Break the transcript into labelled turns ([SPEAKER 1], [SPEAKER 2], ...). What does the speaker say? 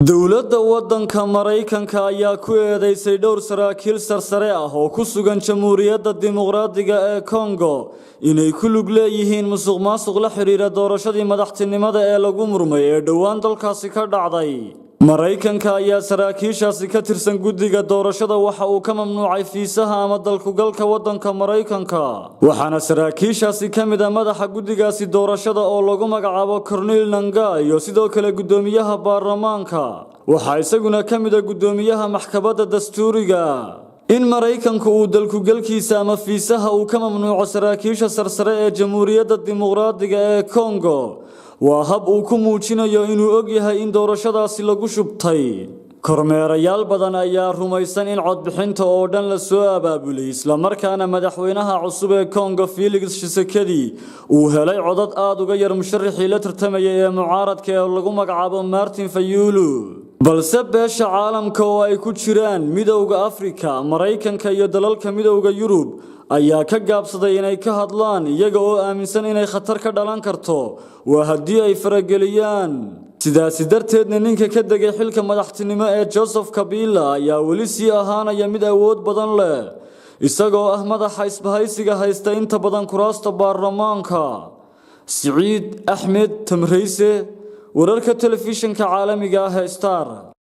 [SPEAKER 1] Dowladda waddanka Maraykanka ayaa ku eedeysay dhowr saraakiil sarsare ah oo ku sugan Jamhuuriyadda Dimuqraadiga ee Kongo inay ku lug leeyihiin musuqmaasuq la xiriira doorashadii madaxtinimada ee lagu murmay ee dhowaan dalkaasi ka dhacday. Maraykanka ayaa saraakiishaasi ka tirsan guddiga doorashada waxa uu ka mamnuucay fiisaha ama dalkugalka waddanka Maraykanka, waxaana saraakiishaasi ka mid ah madaxa guddigaasi doorashada oo lagu magacaabo Corneille Nangaa iyo sidoo kale guddoomiyaha baarlamaanka. Waxaa isaguna ka mid ah guddoomiyaha maxkamadda dastuuriga. In Maraykanku uu dalkugalkiisa ama fiisaha uu ka mamnuuco saraakiisha sarsare ee Jamhuuriyadda Dimuqraadiga ee Kongo waa hab uu ku muujinayo inuu og yahay in doorashadaasi lagu shubtay. Kormeerayaal badan ayaa rumaysan in codbixinta oo dhan la soo abaabulay, islamarkaana madaxweynaha cusub ee Kongo, Felix Tshisekedi, uu helay codad aad uga yar musharaxii la tartamayay ee mucaaradka ee lagu magacaabo Martin Fayulu. Balse beesha caalamka, oo ay ku jiraan Midowda Afrika, Maraykanka iyo dalalka Midowda Yurub, ayaa ka gaabsaday inay ka hadlaan, iyaga oo aaminsan inay khatar ka dhalan karto waa haddii ay farageliyaan. Sidaasi darteedna, ninka ka degay xilka madaxtinimo ee Joseph Kabila ayaa weli sii ahaanaya mid awood badan leh, isagoo ah madaxa isbahaysiga haysta inta badan kuraasta baarlamaanka. Siciid Axmed Tamreyse, wararka telefishinka caalamiga ah ee Star.